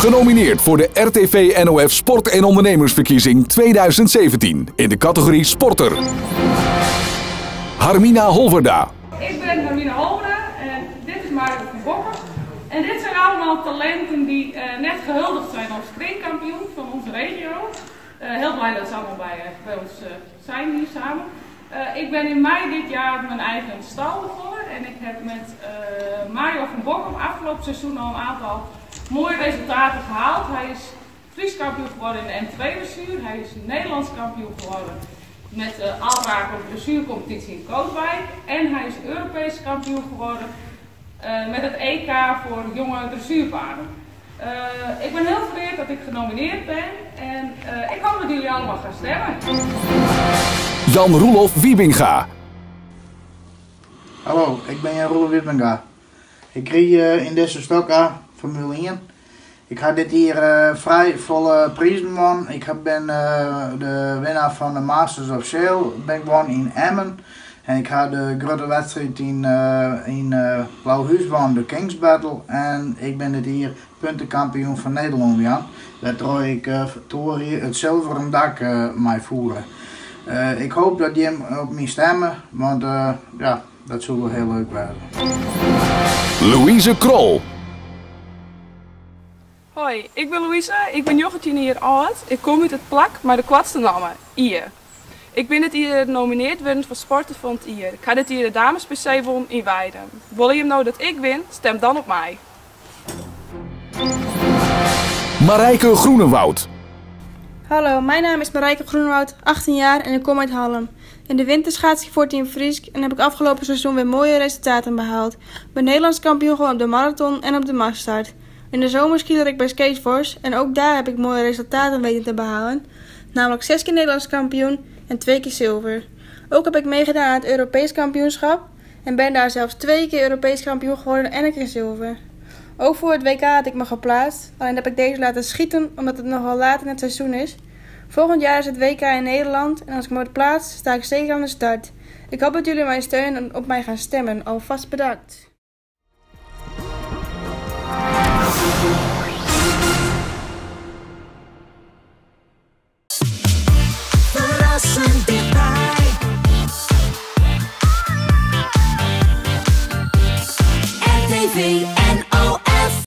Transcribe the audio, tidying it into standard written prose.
Genomineerd voor de RTV NOF Sport en Ondernemersverkiezing 2017 in de categorie Sporter. Harmina Holverda. Ik ben Harmina Holverda en dit is Mario van Bokker. En dit zijn allemaal talenten die net gehuldigd zijn als kringkampioen van onze regio. Heel blij dat ze allemaal bij ons zijn hier samen. Ik ben in mei dit jaar mijn eigen stal begonnen en ik heb met Mario van Bokkum afgelopen seizoen al een aantal mooie resultaten gehaald. Hij is Fries kampioen geworden in de M2-dressuur, hij is Nederlands kampioen geworden met de Alraak op de dressuurcompetitie in Kootwijk en hij is Europees kampioen geworden met het EK voor jonge dressuurpaarden. Ik ben heel vereerd dat ik genomineerd ben en ik hoop dat jullie allemaal gaan stemmen. Jan Roelof Wiebinga. Hallo, ik ben Jan Roelof Wiebinga. Ik rijd in deze Stockcar Formule 1. Ik ga dit hier vrij volle prijzen won. Ik ben de winnaar van de Masters of Sail ben ik won in Emmen. En ik ga de grote wedstrijd in Blauwhuis won, de Kings Battle. En ik ben dit hier puntenkampioen van Nederland, Jan. Daar draai ik hier het zilveren dak mij voeren. Ik hoop dat Jim op mij stemmen, want ja, dat zal wel heel leuk worden. Louise Krol. Hoi, ik ben Louise, ik ben 19 jaar oud. Ik kom uit het plak, maar de kwartste naam, Ier. Ik ben dit hier genomineerd worden voor Sporten van het Ier. Ik ga dit hier de dames PC won in Weidum. Wil je hem nou dat ik win? Stem dan op mij. Marijke Groenewoud. Hallo, mijn naam is Marijke Groenewoud, 18 jaar en ik kom uit Hallum. In de winter schaats ik voor Team Friesk en heb ik afgelopen seizoen weer mooie resultaten behaald. Ik ben Nederlands kampioen geworden op de marathon en op de massastart. In de zomer skieler ik bij Skateforce en ook daar heb ik mooie resultaten weten te behalen. Namelijk 6 keer Nederlands kampioen en 2 keer zilver. Ook heb ik meegedaan aan het Europees kampioenschap en ben daar zelfs 2 keer Europees kampioen geworden en een keer zilver. Ook voor het WK had ik me geplaatst, alleen heb ik deze laten schieten omdat het nogal laat in het seizoen is. Volgend jaar is het WK in Nederland en als ik me plaats, sta ik zeker aan de start. Ik hoop dat jullie mij steunen en op mij gaan stemmen. Alvast bedankt.